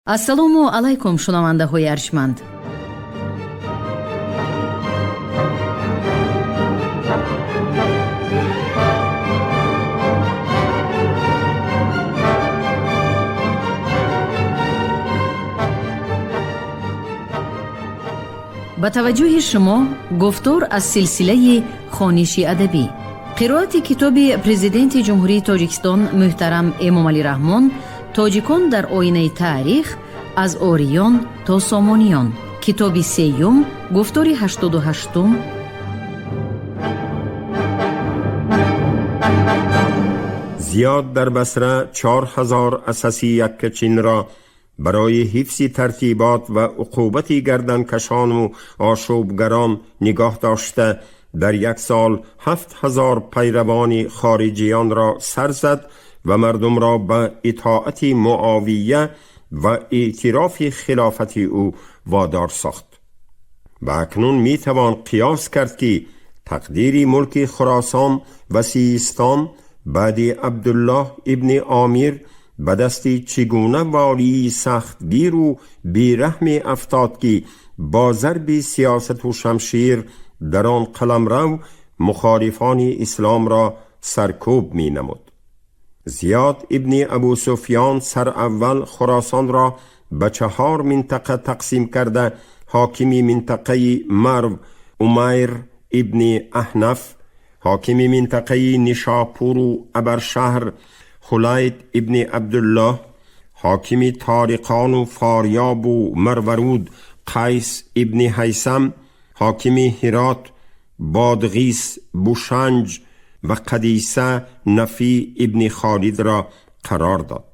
Ассалому алайкум, шунавандаҳои арҷманд. Ба таваҷҷӯҳи шумо гуфтор аз силсилаи хониши адабӣ, қироати китоби Президенти Ҷумҳурии Тоҷикистон муҳтарам Эмомалӣ Раҳмон «Тоҷикон дар оинаи таърих: аз ориён то сомониён», китоби сеюм, гуфтори 88-ум. Зиёд дар Басра 4000 асаси яккачинро барои ҳифзи тартибот ва уқубати гарданкашону ошӯбгарон нигоҳ дошта, дар як сол 7000 пайравони хориҷиёнро сар зад ва мардумро ба итоати Муовия ва эътирофи хилофати ӯ водор сохт. Ва акнун метавон қиёс кард, ки тақдири мулки Хуросон ва Систон баъди Абдуллоҳ ибни Омир ба дасти чӣ гуна волии сахтгиру бераҳме афтод, ки бо зарби сиёсату шамшир дар он қаламрав мухолифони исломро саркӯб менамуд. Зиёд ибни Абу Суфьён сараввал Хуросонро ба чаҳор минтақа тақсим карда, ҳокими минтақаи Марв Умайр ибни Аҳнаф, ҳокими минтақаи Нишопуру Абаршаҳр Хулайд ибни Абдуллоҳ, ҳокими Ториқону Форёбу Марваруд Қайс ибни Ҳайсам, ҳокими Ҳирот, Бодғис, Бушанҷ ва Қадиса Нафӣ ибни Холидро қарор дод.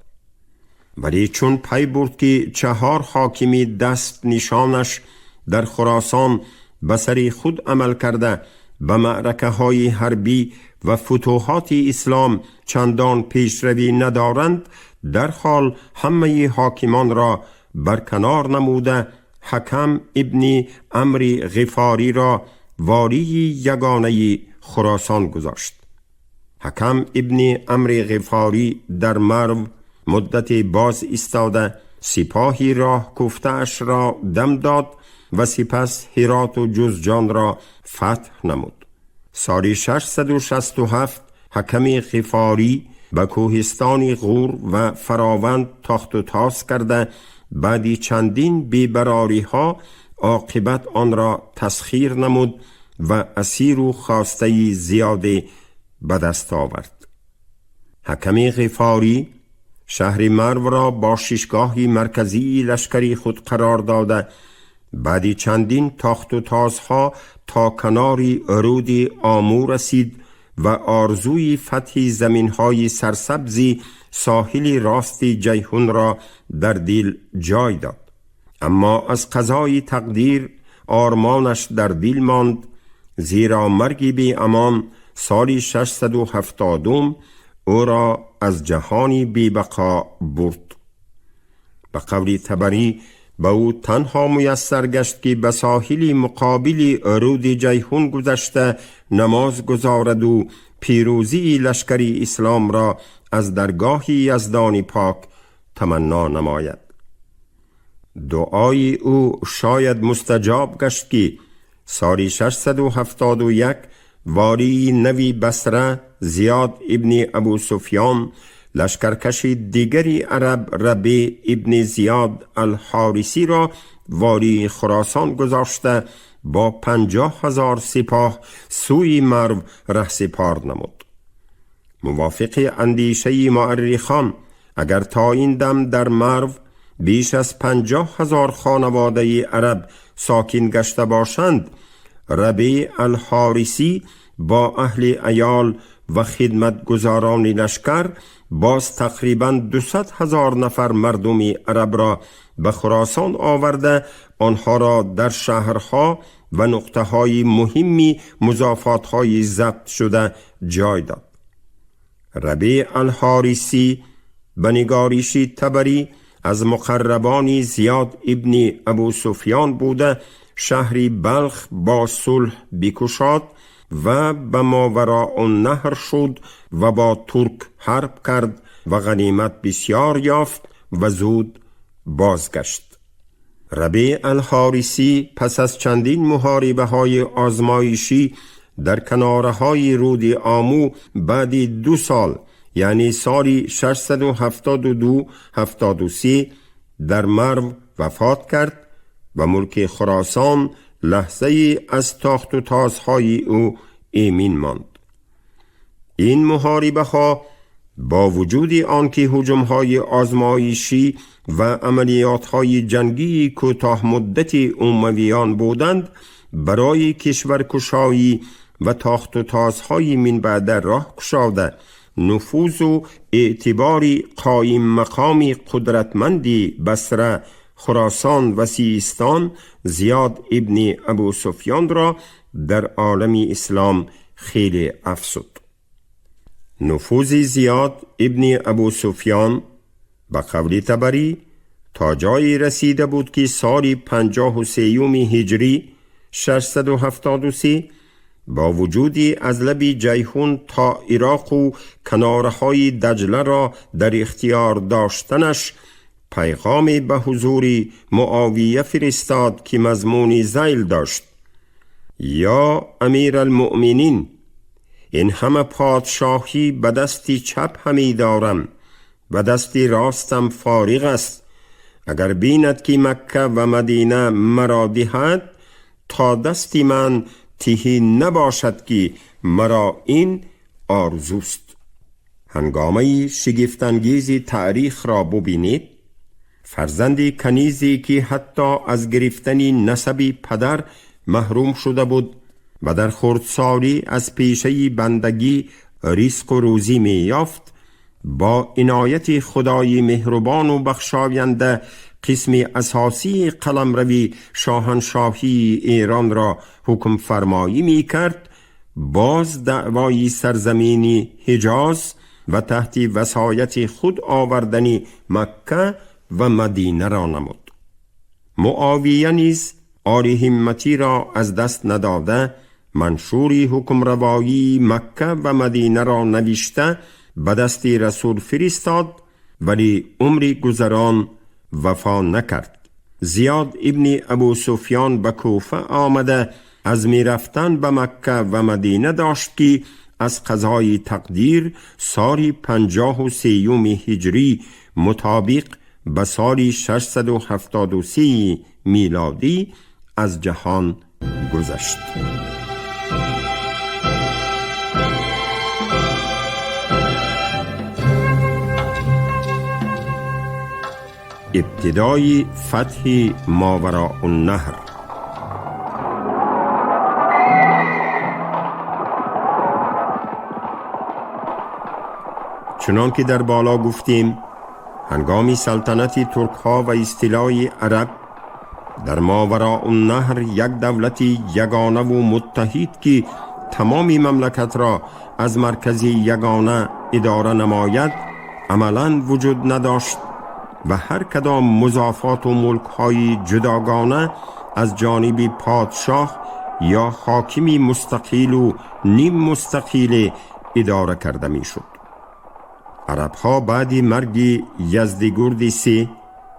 Вале чун пай бурд, ки чаҳор ҳокими даст нишонаш дар Хуросон ба сари худ амал карда, ба маъракаҳои ҳарбӣ ва футӯҳоти ислом чандон пешравӣ надоранд, дарҳол ҳамаи ҳокимонро барканор намуда, Ҳакам ибни Амри Ғифориро волии ягонаи Хуросон гузошт. Ҳакам ибни Амри Ғифорӣ дар Марв муддате боз истода, сипоҳи роҳ куфтаашро дам дод ва сипас Ҳироту Ҷузҷонро фатҳ намуд. Соли 667 Ҳаками Ғифорӣ ба кӯҳистони Ғур ва Фарованд тохту тоз карда, баъди чандин бебарориҳо оқибат онро тасхир намуд ва асиру хостаи зиёде ба даст овард. Ҳаками Ғифорӣ шаҳри Марвро бо шишгоҳи марказии лашкари худ қарор дода, баъди чандин тохту тозҳо то канори руди Омӯ расид ва орзуи фатҳи заминҳои сарсабзи соҳили рости Ҷайҳунро дар дил ҷой дод. Аммо аз қазои тақдир ормонаш дар дил монд, зеро марги беамон соли 670 ӯро аз ҷаҳони бебақо бурд. Ба қавли Табарӣ, ба ӯ танҳо муяссар гашт, ки ба соҳили муқобили руди Ҷайҳун гузашта, намоз гузораду пирӯзии лашкари исломро аз даргоҳи Яздони пок таманно намояд. Дуои ӯ шояд мустаҷоб гашт, ки соли 671 волии нави Басра Зиёд ибни Абу Суфьён лашкаркаши дигари араб Рабе ибни Зиёд Алҳорисиро волии Хуросон гузошта, бо 50 000 сипоҳ сӯи Марв раҳсипор намуд. Мувофиқи андешаи муаррихон, агар то ин дам дар Марв беш аз 50 000 хонаводаи араб сокин гашта бошанд, Рабе Алҳорисӣ бо аҳли аёл ва хидматгузорони лашкар боз тақрибан 200 000 нафар мардуми арабро ба Хуросон оварда, онҳоро дар шаҳрҳо ва нуқтаҳои муҳимми музофотҳои забтшуда ҷой дод. Рабе Алҳорисӣ ба нигориши Табарӣ аз муқаррабони Зиёд ибни Абу Суфьён буда, шаҳри Балх бо сулҳ бикушод ва ба Мовароуннаҳр шуд ва бо турк ҳарб кард ва ғанимат бисёр ёфт ва зуд بازگشت. ربیع الحارثی پس از چندین محاربه های آزمایشی در کناره های رود آمو بعد 2 سال، یعنی سال 672-73 در مرو وفات کرد و ملک خراسان لحظه از تاخت و تازهای او ایمن ماند. این محاربه ها با وجود آنکه هجوم های آزمایشی و عملیات های جنگی کوتاه مدت امویان بودند، برای کشورکشایی و تاخت و تازهای من بعد راه گشاده نفوذ و اعتبار قایم مقام قدرتمندی بصره، خراسان و سیستان زیاد ابن ابو سفیان را در عالم اسلام خیلی افزود. نفوذ زیاد ابن ابو سفیان به قول طبری تا جایی رسیده بود که سال 53 هجری 673 با وجودی از لب جیحون تا عراق و کنارهای دجله را در اختیار داشتنش، پیغام به حضور معاویه فرستاد که مضمون ذیل داشت: یا امیرالمؤمنین، این همه پادشاهی به دست چپ همی دارم و دست راستم فارغ است. اگر بیند که مکه و مدینه مرا دهد تا دست من تهی نباشد که مرا این آرزوست. هنگامه شگفت‌انگیز تاریخ را ببینید. فرزند کنیزی که حتی از گرفتن نسب پدر محروم شده بود و در خردسالی از پیشه بندگی رزق و روزی می یافت، با عنایت خدای مهربان و بخشاینده قسم اساسی قلمروی شاهنشاهی ایران را حکم فرمایی می کرد، باز دعوای سرزمین حجاز و تحت وصایت خود آوردن مکه و مدینه را نمود. معاویه نیز آری همتی را از دست نداده، منشوری حکم روایی مکه و مدینه را نوشته به دست رسول فرستاد، ولی عمری گذران وفا نکرد. زیاد ابن ابو سفیان به کوفه آمده از می رفتن به مکه و مدینه داشت که از قضای تقدیر سال 53 هجری مطابق به سال 673 میلادی از جهان گذشت. ابتدای فتح ماوراء النهر. چنان که در بالا گفتیم، هنگام سلطنت ترک ها و استیلای عرب در ماوراء النهر یک دولت یگانه و متحد که تمام مملکت را از مرکز یگانه اداره نماید عملاً وجود نداشت و هر کدام مضافات و ملک‌های جداگانه از جانب پادشاه یا حاکمی مستقیل و نیم مستقیل اداره کرده میشد. عربها بعد مرگ یزدگرد سه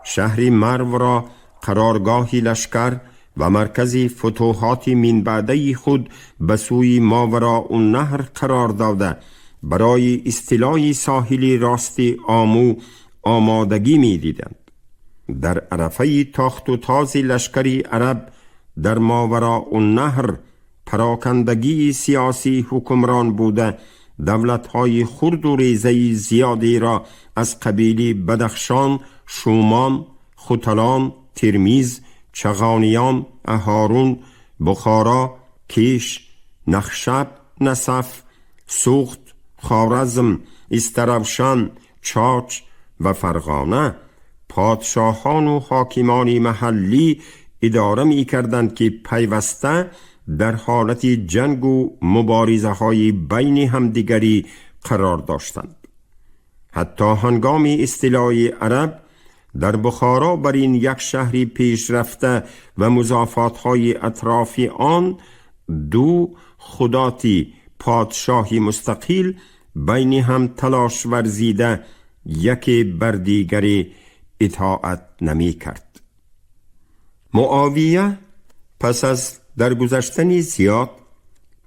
شهر مرو را قرارگاه لشکر و مرکز فتوحات منبعده خود به سوی ماوراء النهر قرار داده برای استیلای ساحل راست آمو آمادگی می دیدند. در عرفه تاخت و تاز لشکری عرب در ماوراء النهر پراکندگی سیاسی حکمران بوده، دولت‌های خرد و ریزه زیادی را از قبیل بدخشان، شومان، ختلان، ترمیز، چغانیان، اهارون، بخارا، کیش، نخشب، نسف، سوخت، خوارزم، استروشان، چاچ و فرغانه پادشاهان و حاکمان محلی اداره می کردند که پیوسته در حالت جنگ و مبارزه های بین همدیگری قرار داشتند. حتی هنگام استیلای عرب در بخارا بر این یک شهری پیشرفته و مضافات های اطراف آن دو خداتی پادشاهی مستقیل بین هم تلاش ورزیده یکی بر دیگری итоат нами кард. Муовия пас аз даргузаштани Зиёд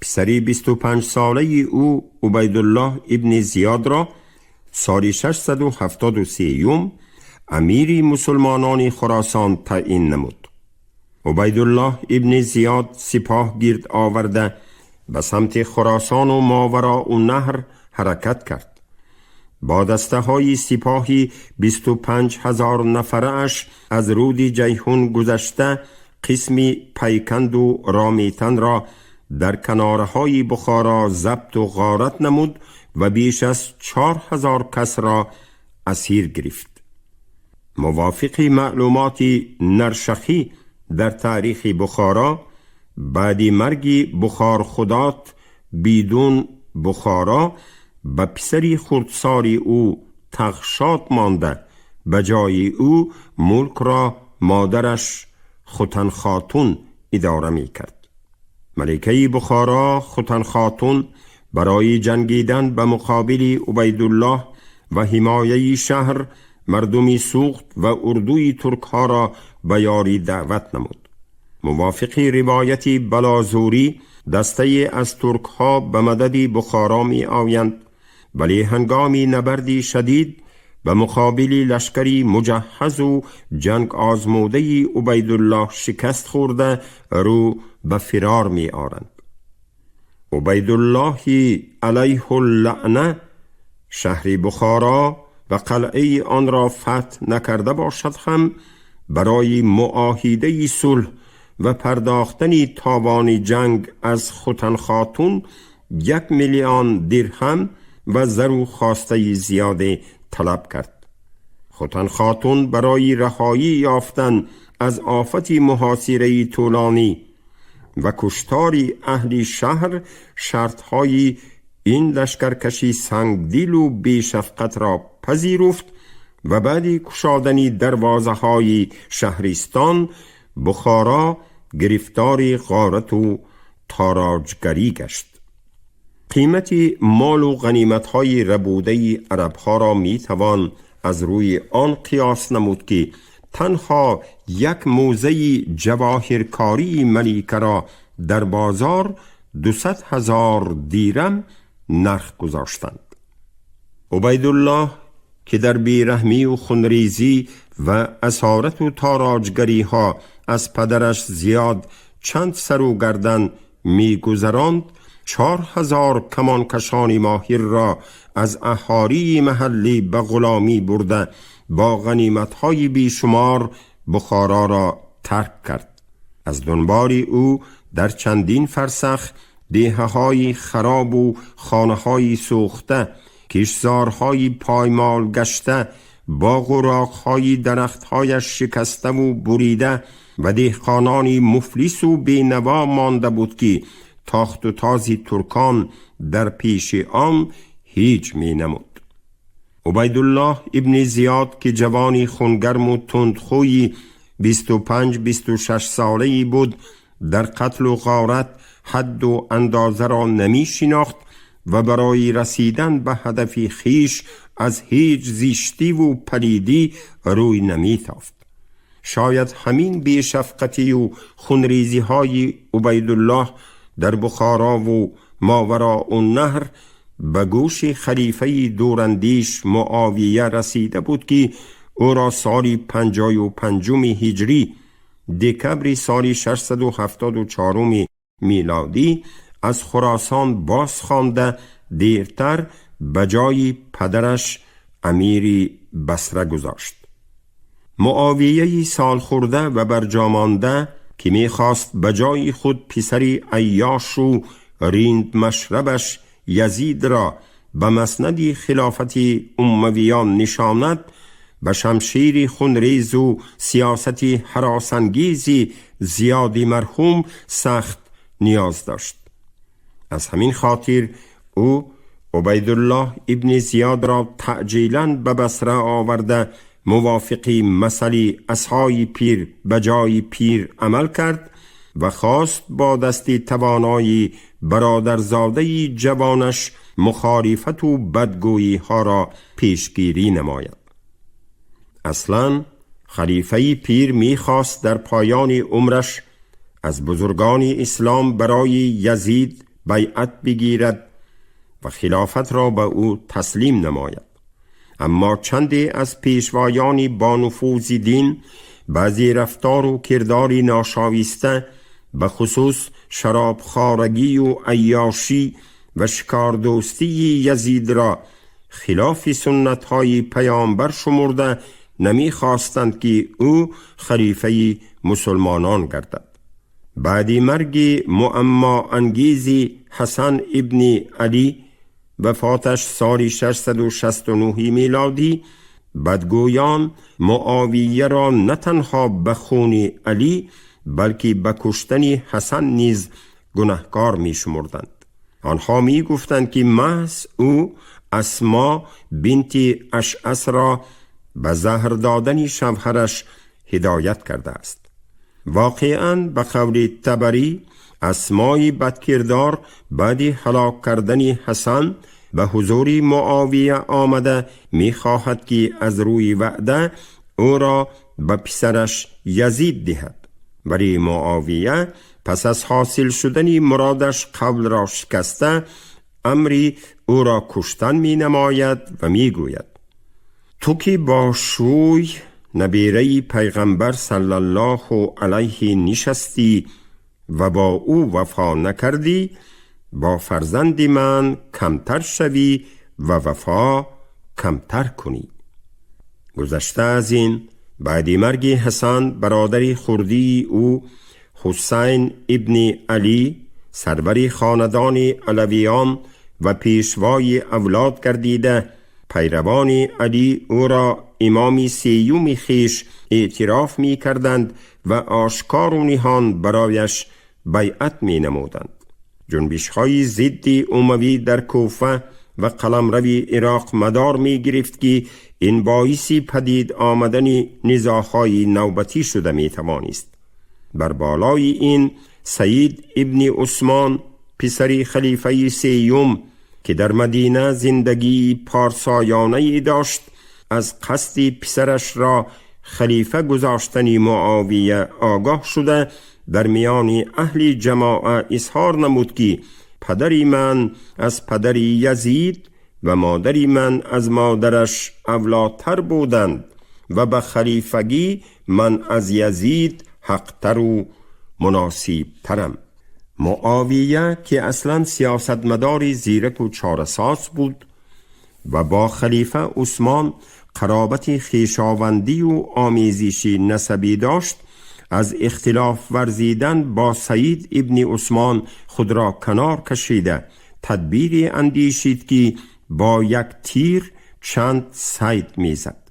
писари 25 солаи ӯ Убайдуллоҳ ибни Зиёдро соли 673 амири мусулмонони Хуросон таъин намуд. Убайдуллоҳ ибни Зиёд сипоҳ гирд оварда ба самти Хуросону Мовароу наҳр ҳаракат кард. Бо дастаҳои сипоҳи 25 000 нафарааш аз рӯди Ҷайҳун гузашта, қисми Пайканду Ромитанро дар канораҳои Бухоро забту ғорат намуд ва беш аз 4000 касро асир гирифт. Мувофиқи маълумоти Наршахӣ дар таърихи Бухоро, баъди марги Бухорхудот Бидун Бухоро ба писари хурдсоли ӯ Тағшод монда, ба ҷои ӯ мулкро модараш Хутанхотун идора мекард. Маликаи Бухоро Хутанхотун барои ҷангидан ба муқобили Убайдуллоҳ ва ҳимояи шаҳр мардуми Суғд ва урдуи туркҳоро ба ёрӣ даъват намуд. Мувофиқи ривояти Балозурӣ, дастае аз туркҳо ба мадади Бухоро меоянд, вале ҳангоми набарди шадид ба муқобили лашкари муҷаҳҳазу ҷангозмудаи Убайдуллоҳ шикаст хӯрда, рӯ ба фирор меоранд. Убайдуллоҳи алайҳуллаъна шаҳри Бухоро ва қалъаи онро фатҳ накарда бошад ҳам, барои муоҳидаи сулҳ ва пардохтани товони ҷанг аз Хутанхотун 1 миллион дирҳам ва зару хостаи зиёде талаб кард. Хутанхотун барои раҳоӣ ёфтан аз офати муҳосираи тӯлонӣ ва куштори аҳли шаҳр шартҳои ин лашкаркаши сангдилу бешафқатро пазируфт ва баъди кушодани дарвозаҳои шаҳристон Бухоро гирифтори ғорату тороҷгарӣ гашт. Қимати молу ғаниматҳои рабудаи арабҳоро метавон аз рӯи он қиёс намуд, ки танҳо як мӯзаи ҷавоҳиркории маликаро дар бозор 200 000 дирам нарх гузоштанд. Убайдуллоҳ, ки дар бераҳмию хунрезӣ ва асорату тороҷгариҳо аз падараш Зиёд чанд сару гардан мегузаронд, 4000 камонкашони моҳирро аз аҳолии маҳаллӣ ба ғуломӣ бурда, бо ғаниматҳои бешумор Бухороро тарк кард. Аз дунболи ӯ дар чандин фарсах деҳаҳои харобу хонаҳои сӯхта, киштзорҳои поймол гашта, боғу роғҳои дарахтҳояш шикаставу бурида ва деҳқонони муфлису бенаво монда буд, ки тохту този туркон дар пеши он ҳеҷ менамуд. Убайдуллоҳ ибни Зиёд, ки ҷавони хунгарму тундхӯи 25-26 солае буд, дар қатлу ғорат ҳадду андозаро намешинохт ва барои расидан ба ҳадафи хиш аз ҳеҷ зиштиву палидӣ рӯй наметофт. Шояд ҳамин бешафқатию хунрезиҳои Убайдуллоҳ дар Бухорову Мовароуннаҳр ба гӯши халифаи дурандеш Муовия расида буд, ки ӯро соли 55-уми ҳиҷрӣ, декабри соли 674 милодӣ аз Хуросон боз хонда, дертар ба ҷои падараш амири Басра гузошт. Муовияи солхӯрда ва барҷомонда, ки мехост ба ҷои худ писари айёшу риндмашрабаш Язидро ба маснади хилофати уммавиён нишонад, ба шамшири хунрезу сиёсати ҳаросангези Зиёди марҳум сахт ниёз дошт. Аз ҳамин хотир ӯ Убайдуллоҳ ибни Зиёдро таъҷилан ба Басра оварда, мувофиқи масали асои пир ба ҷои пир амал кард ва хост бо дасти тавонои бародарзодаи ҷавонаш мухолифату бадгӯиҳоро пешгирӣ намояд. اصلا خلیفه پیر میخواست در پایان عمرش از بزرگان اسلام برای یزید بیعت بگیرد و خلافت را به او تسلیم نماید. اما چندی از پیشوایان با نفوذ دین بعضی رفتار و کرداری ناشایسته، به خصوص شرابخوارگی و عیاشی و شکاردوستی یزید را خلاف سنت های پیامبر شمرده نمی خواستند که او خلیفه مسلمانان گردد. بعد مرگ معما انگیزی حسن ابن علی، وفاتش سال 669 میلادی، بدگویان معاویه را نه تنها به خون علی بلکه به کشتن حسن نیز گنهکار می شمردند. آنها می گفتند که محض او اسما بنت اشعث را به زهر دادن شوهرش هدایت کرده است. واقعا به قول طبری، اسمای بدکردار بعد هلاک کردن حسن به حضور معاویه آمده میخواهد که از روی وعده او را به پسرش یزید دهد، ولی معاویه پس از حاصل شدن مرادش قول را شکسته امری او را کشتن می نماید و می گوید: تو که با شوی نبیره پیغمبر صلی الله علیه نشستی و با او وفا نکردی، با فرزند من کمتر شوی و وفا کمتر کنی. گذشته از این، بعد مرگ حسن، برادر خردی او حسین ابن علی سرور خاندان علویان و پیشوای اولاد گردیده، پیروان علی او را امام سیوم خویش اعتراف می کردند و آشکار و نهان برایش بیعت می نمودند. جنبش های ضد اموی در کوفه و قلمرو عراق مدار می گرفت که این باعث پدید آمدن نزاعهای نوبتی شده می توانست. بر بالای این، سعید ابن عثمان، پسر خلیفه سیوم که در مدینه زندگی پارسایانه داشت، از قصد پسرش را خلیفه گذاشتن معاویه آگاه شده، در میان اهل جماعه اظهار نمود که پدری من از پدر یزید و مادری من از مادرش اولاتر بودند و به خلیفگی من از یزید حقتر و مناسب ترم. معاویه که اصلا سیاستمداری زیرک و چاره‌ساز بود و با خلیفه عثمان قرابت خویشاوندی و آمیزش نسبی داشت، از اختلاف ورزیدن با سعید ابن عثمان خود را کنار کشیده، تدبیری اندیشید که با یک تیر چند صید میزد.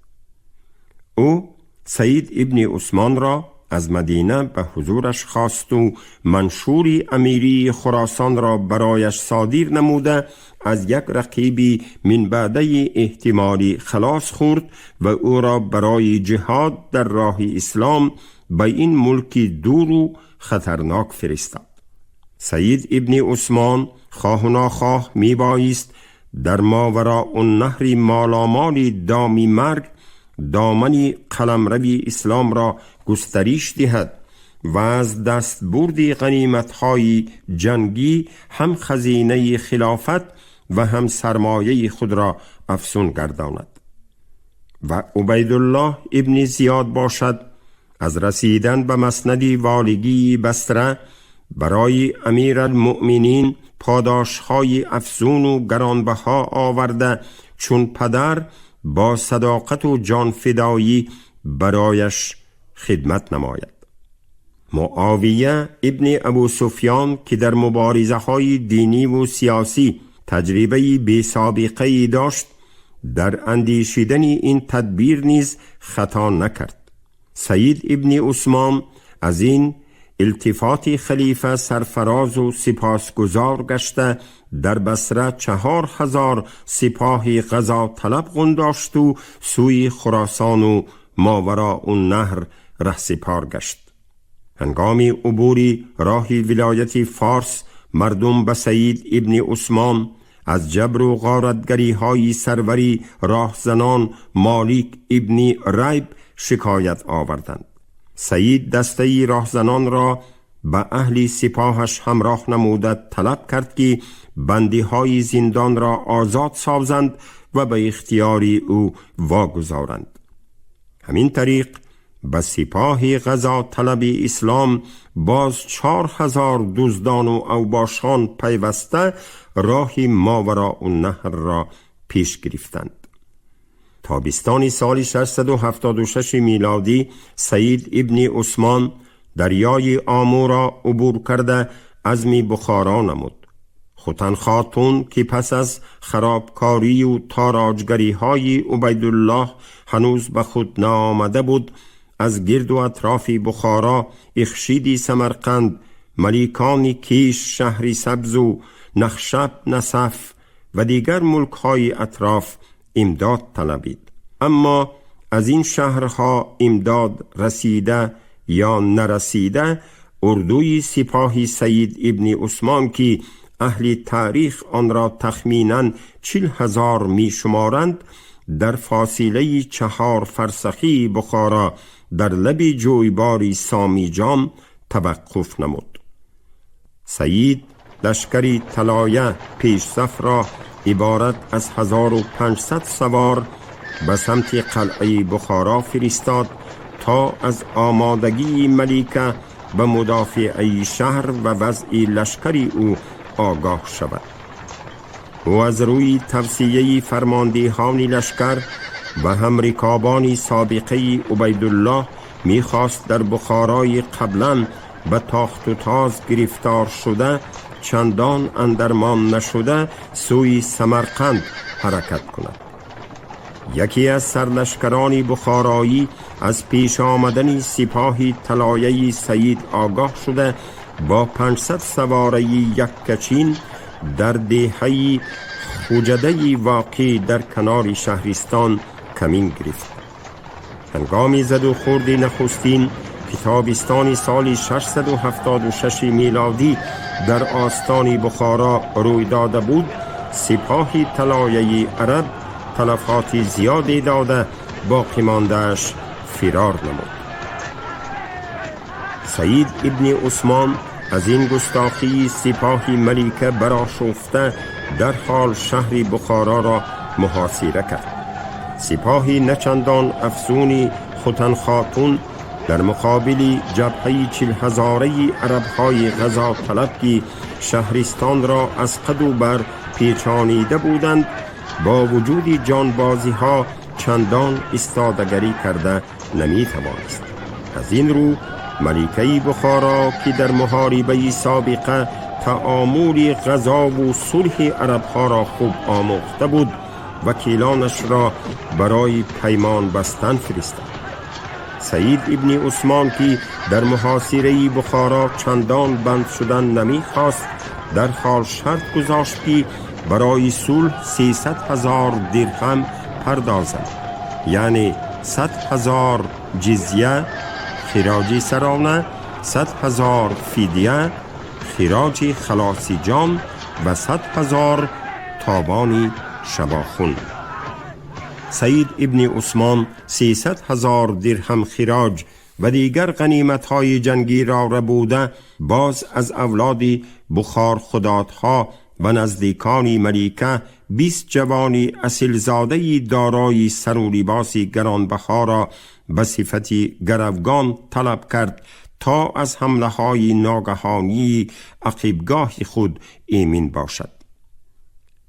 او سعید ابن عثمان را از مدینه به حضورش خواست و منشور امیری خراسان را برایش صادر نموده، از یک رقیبی من بعده احتمالی خلاص خورد و او را برای جهاد در راه اسلام به این ملک دور و خطرناک فرستاد. سعید ابن عثمان خواه و ناخواه می بایست در ماوراء النهر مالامال دامی مرگ دامن قلمروی اسلام را گسترش دهد و از دستبرد غنیمت‌های جنگی هم خزینه خلافت و هم سرمایه خود را افزون گرداند. و عبیدالله ابن زیاد باشد، از رسیدن به مسند والگی بصره برای امیرالمؤمنین پاداشهای افزون و گرانبها آورده، چون پدر با صداقت و جانفدایی برایش خدمت نماید. معاویه ابن ابو سفیان که در مبارزه های دینی و سیاسی تجربه بی سابقه داشت، در اندیشیدن این تدبیر نیز خطا نکرد. سعید ابن عثمان از این التفات خلیفه سرفراز و سپاسگزار گشته، در بصره 4000 سپاه غزا طلب غنداشت و سوی خراسان و ماوراء النهر رهسپار گشت. هنگام عبور راه ولایت فارس، مردم به سعید ابن عثمان از جبر و غارتگری های سروری راهزنان مالک ابن ریب شکایت آوردند. سعید دسته راهزنان را به اهل سپاهش همراه نموده طلب کرد که بندی های زندان را آزاد سازند و به اختیار او واگذارند. همین طریق به سپاه غزا طلب اسلام باز 4000 دزدان و اوباشان پیوسته راه ماوراء النهر را پیش گرفتند. تابستان سال 676 میلادی سعید ابن عثمان دریای آمو را عبور کرده عزم بخارا نمود. ختن خاتون که پس از خرابکاری و تاراجگری های عبیدالله هنوز به خود نآمده بود، از گرد و اطراف بخارا، اخشیدی سمرقند، ملیکان کیش، شهری سبز و نخشب نسف و دیگر ملک های اطراف امداد طلبید. اما از این شهرها امداد رسیده یا نرسیده، اردوی سپاه سعید ابن عثمان که اهل تاریخ آن را تخمینا 40,000 می شمارند، در فاصله 4 فرسخی بخارا در لب جویباری سامی جام توقف نمود. سعید لشکری طلایه پیش صف را عبارت از 1500 سوار به سمت قلعه بخارا فرستاد تا از آمادگی ملیکه به مدافعه شهر و وضع لشکری او آگاه شود. او از روی توصیه فرماندهان لشکر و هم رکابان سابقه عبیدالله میخواست در بخارای قبلا به تاخت و تاز گرفتار شده چندان اندرمان نشده سوی سمرقند حرکت کند. یکی از سرلشکران بخارایی از پیش آمدن سپاه طلایه سعید آگاه شده با 500 سواره یک کچین در دهه خوجده واقع در کنار شهرستان کمین گرفت. هنگام زد و خورد نخستین که تابستان سال 676 میلادی در آستان بخارا روی داده بود، سپاه طلایه عرب تلفات زیادی داده باقی ماندهش فرار نمود. سعید ابن عثمان از این گستاخی سپاه ملیکه برآشفته در حال شهر بخارا را محاصره کرد. سپاه نچندان افزونی ختن خاتون در مقابل جبهه 40,000 عربهای غزا طلب که شهرستان را از قد و بر پیچانیده بودند، با وجود جانبازی ها چندان استادگری کرده نمی توانست. از این رو ملیکه بخارا که در محاربه سابقه تعامل غزا و صلح عربها را خوب آموخته بود، وکیلانش را برای پیمان بستن فرستاد. سعید ابن عثمان که در محاصره بخارا چندان بند شدن نمی خواست، در حال شرط گذاشت که برای صلح 300,000 درهم پردازند، یعنی 100,000 جزیه خراج سرانه، 100,000 فدیه خراج خلاص جان و 100,000 تاوان شباخون. سعید ابن عثمان 300,000 درهم خراج و دیگر غنیمت‌های جنگی را ربوده باز از اولاد بخار خدادها و نزدیکان ملیکه 20 جوانی اصیلزاده دارای سر و لباس گرانبها را به صفت گروگان طلب کرد تا از حمله های ناگهانی عقیبگاه خود ایمن باشد.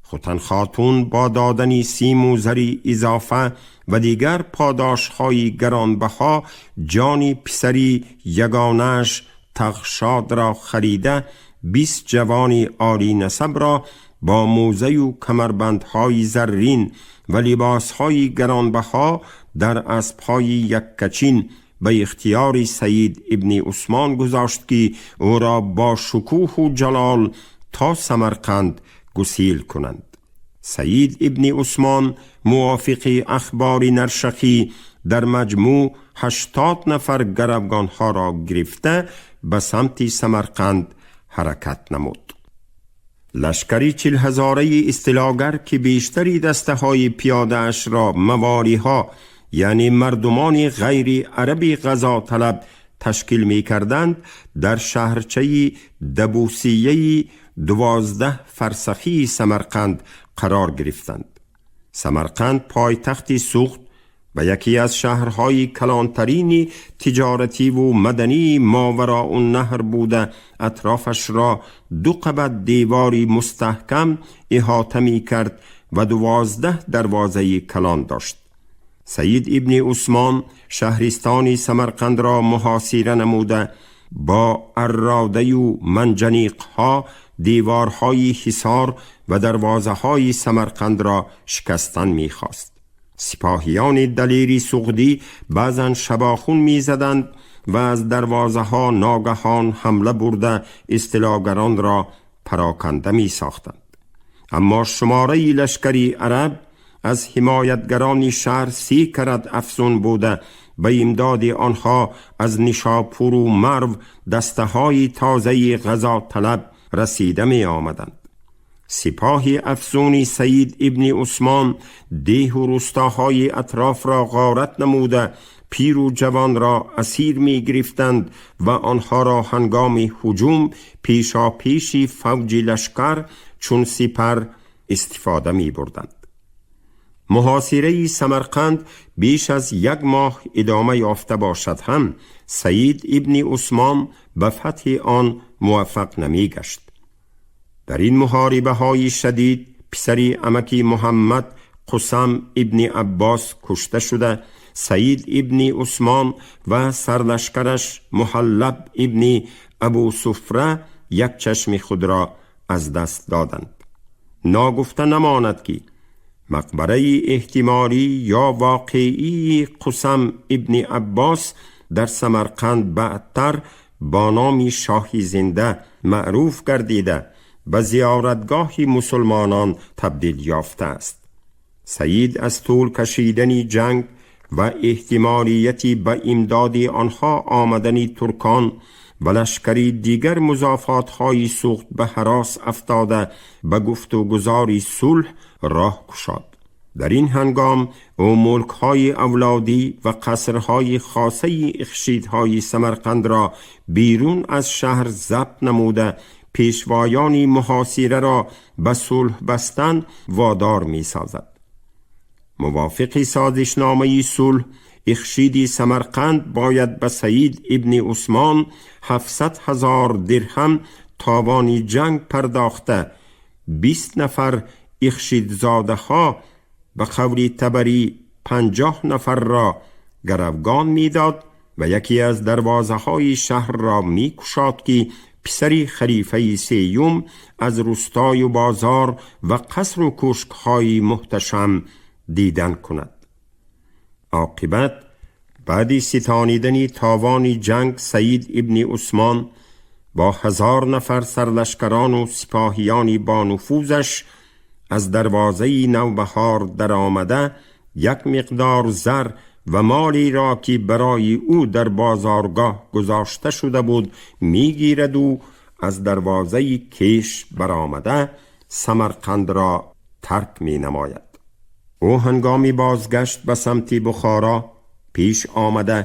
ختن خاتون با دادن سیم و زری اضافه و دیگر پاداش های گرانبها جان پسری یگانش تغشاد را خریده 20 جوان عالی نسب را با موزه و کمربندهای زرین و لباسهای گرانبها در اسبهای یک کچین به اختیار سعید ابن عثمان گذاشت که او را با شکوه و جلال تا سمرقند گسیل کنند. سعید ابن عثمان موافق اخبار نرشخی در مجموع 80 نفر گروگانها را گرفته به سمت سمرقند حرکت نمود. Лашкари 40 ҳазораи истилогар, ки бештари дастаҳои пиёдааш ро мавориҳо, яъне мардумони ғайри араби ғазоталаб ташкил мекарданд, дар шаҳрчаи Дабусияи 12 фарсахии Самарқанд қарор гирифтанд. Самарқанд пойтахти Суғд ва яке аз шаҳрҳои калонтарини тиҷоративу мадании Мовароуннаҳр буда, атрофашро ду қабат девори мустаҳкам иҳота мекард ва 12 дарвозаи калон дошт. Саид ибни Усмон шаҳристони Самарқандро муҳосира намуда, бо арродаю манҷаниқҳо деворҳои ҳисор ва дарвозаҳои Самарқандро шикастан мехост. Сипоҳиёни далери суғдӣ баъзан шабохун мезаданд ва аз дарвозаҳо ногаҳон ҳамла бурда, истилогаронро пароканда месохтанд. Аммо шумораи лашкари араб аз ҳимоятгарони шаҳр 30 карат афзун буда, ба имдоди онҳо аз Нишопуру Марв дастаҳои тозаи ғазоталаб расида меомаданд. Сипоҳи афзуни Саид ибни Усмон деҳу рӯстоҳои атрофро ғорат намуда, пиру ҷавонро асир мегирифтанд ва онҳоро ҳангоми ҳуҷум пешопеши фавҷи лашкар чун сипар истифода мебурданд. Муҳосираи Самарқанд беш аз як моҳ идома ёфта бошад ҳам, Саид ибни Усмон ба фатҳи он муваффақ намегашт. Дар ин муҳорибаҳои шадид писари амаки Муҳаммад, Қусам ибни Аббос кушта шуда, Саид ибни Усмон ва сарлашкараш Муҳаллаб ибни Абу Суфра як чашми худро аз даст доданд. Ногуфта намонад, ки мақбараи эҳтимолӣ ё воқеии Қусам ибни Аббос дар Самарқанд баъдтар бо номи Шоҳи Зинда маъруф гардида, ба зиёратгоҳи мусулмонон табдил ёфтааст. Саид аз тӯл кашидани ҷанг ва эҳтимолияти ба имдоди онҳо омадани туркон ва лашкари дигар музофотҳои Суғд ба ҳарос афтода, ба гуфту гузори сулҳ роҳ кушод. Дар ин ҳангом ӯ мулкҳои авлодӣ ва қасрҳои хосаи ихшидҳои Самарқандро берун аз шаҳр забт намуда, пешвоёни муҳосираро ба сулҳ бастан водор месозад. Мувофиқи созишномаи сулҳ, ихшиди Самарқанд бояд ба Саид ибни Усмон 700 000 дирҳам товони ҷанг пардохта, 20 нафар ихшидзодаҳо, ба қавли Табарӣ 50 нафарро гаравгон медод ва яке аз дарвозаҳои шаҳрро мекушод, ки писари халифаи сеюм аз рӯстою бозор ва қасру кӯшкҳои муҳташам дидан кунад. Оқибат, баъди ситонидани товони ҷанг, Саид ибни Усмон бо 1000 нафар сарлашкарону сипоҳиёни бонуфузаш аз дарвозаи Навбаҳор даромада, як миқдор зар ва молеро, ки барои ӯ дар бозоргоҳ гузошта шуда буд, мегираду аз дарвозаи Кеш баромада, Самарқандро тарк менамояд. Ӯ ҳангоми бозгашт ба самти Бухоро пеш омада,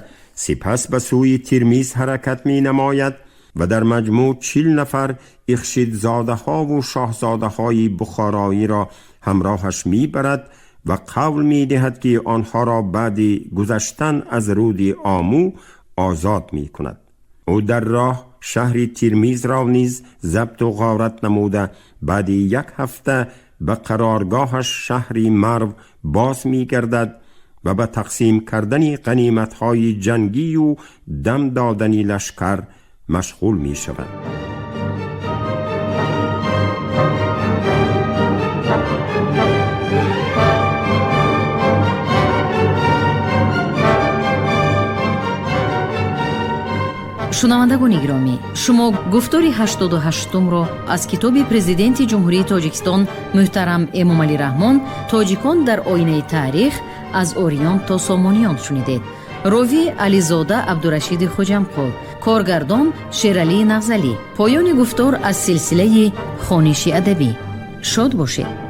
сипас ба сӯи Тирмиз ҳаракат менамояд ва дар маҷмӯъ 40 нафар ихшидзодаҳову шоҳзодаҳои бухороиро ҳамроҳаш мебарад ва қавл медиҳад, ки онҳоро баъди гузаштан аз рӯди Омӯ озод мекунад. Ӯ дар роҳ шаҳри Тирмизро низ забту ғорат намуда, баъди як ҳафта ба қароргоҳаш шаҳри Марв боз мегардад ва ба тақсим кардани ғаниматҳои ҷангию дам додани лашкар машғул мешавад. Шунавандагони гиромӣ, шумо гуфтори 88-умро аз китоби Президенти Ҷумҳурии Тоҷикистон муҳтарам Эмомалӣ Раҳмон «Тоҷикон дар оинаи таърих: аз ориён то сомониён» шунидед. Ровӣ Ализода Абдурашиди Хуҷамқул. Коргардон Шералии Нағзалӣ. Поёни гуфтор аз силсилаи хониши адабӣ. Шод бошед.